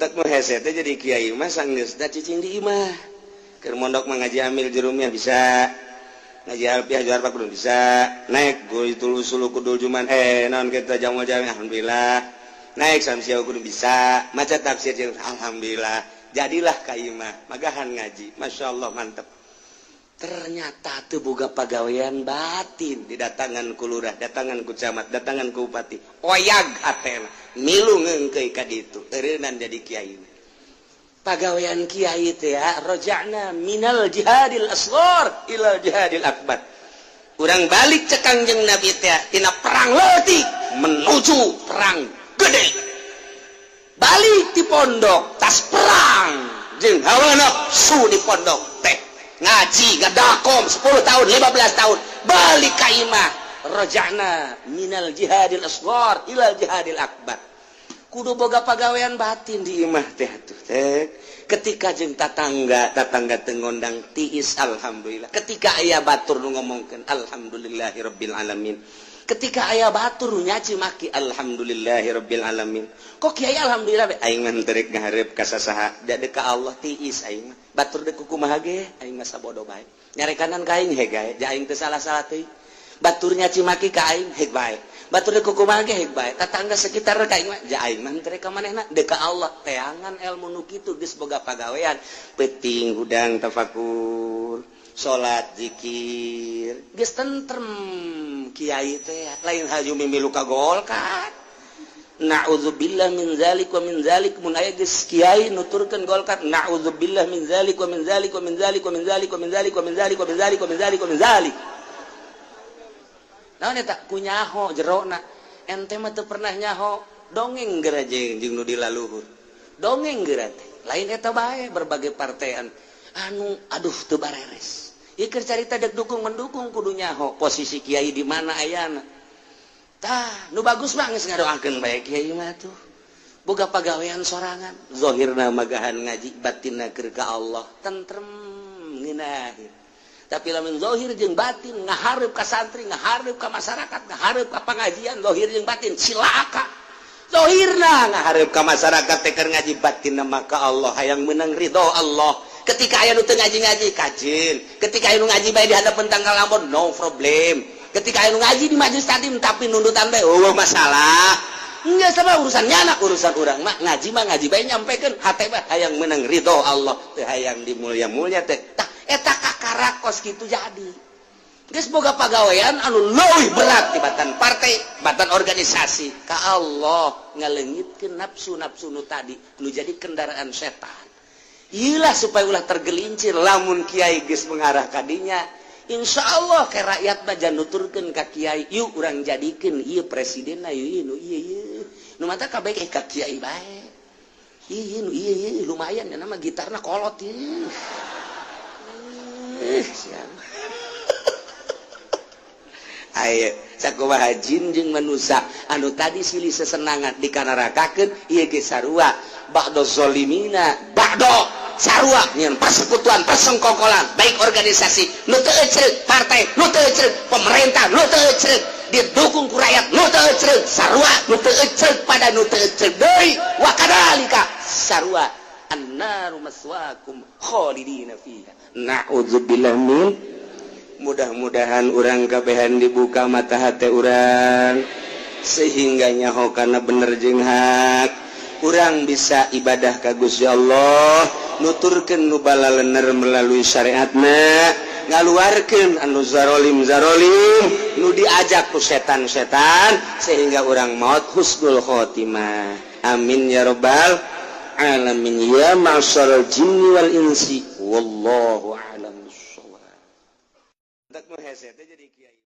Matak nu hese teh jadi kiai mah sanggeusna cicing di imah. Keur mondok mah ngaji Amil Jurumiyah bisa, ngaji Alfiah Johar belum bisa, naik itu usul kudul juman, naon kita jamu jami, alhamdulillah. Naik samsia kudu bisa maca tafsir jeung alhamdulillah. Jadilah ka imah magahan ngaji, masya Allah, mantep. Ternyata teu boga pagawean batin, didatangan ku lurah, datangan ku camat, datangan ku bupati, oyag hatena, milu ngeungkeuy ka ditu, eureunnan jadi kiai. Pagawean kiai teh ya roja'na minal jihadil asghar ila jihadil akbar. Urang balik cek Kangjeng Nabi teh tina perang leutik menuju perang gede. Balik di pondok tas perang jeung hawa nafsu. Di pondok teh ngaji ngadakom 10 tahun, 15 tahun, balik ka imah, roja'na minal jihadil asghar ila jihadil akbar. Kudu boga pagawean batin di imah teh atuh teh. Ketika jeung tatangga, tatangga teu ngondang, tiis, alhamdulillah. Ketika aya batur nu ngomongkeun, alhamdulillahirabbil alamin. Ketika aya batur nu nyaci maki, alhamdulillahirabbil alamin. Kok kiai alhamdulillah be? Aing mah teu rek ngahareup ka sasaha da ka Allah, tiis aing mah. Batur deuk kumaha ge aing mah sabodo bae, nyarekanan ka aing heg gae, ja aing teu salah-salah teuing. Batur nyaci maki ka aing heg bae, batur deuk kumaha ge heg bae, tatangga sekitar ka aing mah, ja aing mah teu rek ka manehna, deuk ka Allah. Teangan ilmu nu kitu, geus boga pagawean, peuting hudang tafakur, salat, zikir, geus tentrem. Kiai teh lain haju mimilu ka Golkar, naudzubillah min zalik wa min zalik. Mun aya geus kiai nuturkeun Golkar, naudzubillah min zalik wa min zalik wa min zalik wa min zalik wa min zalik wa min zalik wa min zalik wa min zalik wa min zalik. Naon eta? Ku nyaho jerona. Ente mah teu pernah nyaho, dongeng geura jeung jeung nu di laluhur, dongeng geura teh. Lain eta bae, berbagai partean anu aduh teu bareres. Ieu keur carita dek dukung mendukung, kudu nyaho posisi kiai di mana ayana. Tah, nu bagus mah geus ngadoakeun bae. Kiai mah tuh boga pagawean sorangan, zahirna magahan ngaji, batinna keur ka Allah, tentrem, ngeunaheun. Tapi lamun zahir jeung batin ngahareup ka santri, ngahareup ka masyarakat, ngahareup ka pengajian, zahir jeung batin cilaka. Zahirna ngahareup ka masyarakat teh keur ngaji, batinna maka Allah, hayang menang ridho Allah. Ketika aya nu teu ngaji-ngaji, kajin. Ketika aya nu ngaji bae di hadapan tanggal lampon, no problem. Ketika aya nu ngaji di majelis taklim tapi nundutan bae, oh masalah. Enggak sama urusannya anak, urusan urang mah ngaji mah ngaji bae, nyampekeun hate mah hayang menang ridho Allah, teu hayang dimulia-mulia teh. Tah, eta kakara kos kitu. Jadi geus boga pagawean anu leuwih berat tibatan partai, batan organisasi, ka Allah, ngaleungitkeun nafsu-nafsu nu tadi nu jadi kendaraan setan. Iyalah, supaya ulah tergelincir. Lamun kiai geus mengarah kadinya, insya Allah ke rakyat mah jangan nuturkeun ka kiai, yuk urang jadikeun ieu presidenna, ieu nu ieu ieu nu mata kabeh ka kiai bae, ieu nu ieu ieu lumayan ya, nama gitarna kolot ieu. Siap. Ayo, sakumaha jin jeung manusia anu tadi silih sesenangan dikanarakakeun, ieu ge sarua. Ba'do zolimina ba'do, sarua nyeun persekutuan, persengkokolan, baik organisasi nu teu eceuk, partai nu teu eceuk, pemerintah nu teu eceuk, didukung ku rakyat nu teu eceuk, sarua nu teu eceuk pada nu teu eceuk deui. Wa kadzalika, sarua, annaru maswaakum khalidina fiha, na'udzubillah min. Mudah-mudahan urang kabehan dibuka mata hati urang sehingga nyaho karena bener jeung hak. Urang bisa ibadah ka Gusti Allah, nuturkeun nu balalener melalui syariatna, ngaluarkeun anu zarolim zarolim, nu diajak ku setan-setan, sehingga urang maut husnul khotimah. Amin ya robbal alamin. Ya ma'syaral jinni wal insi, wallahu a'lam bissawab. Tak nu hese teh jadi kiai.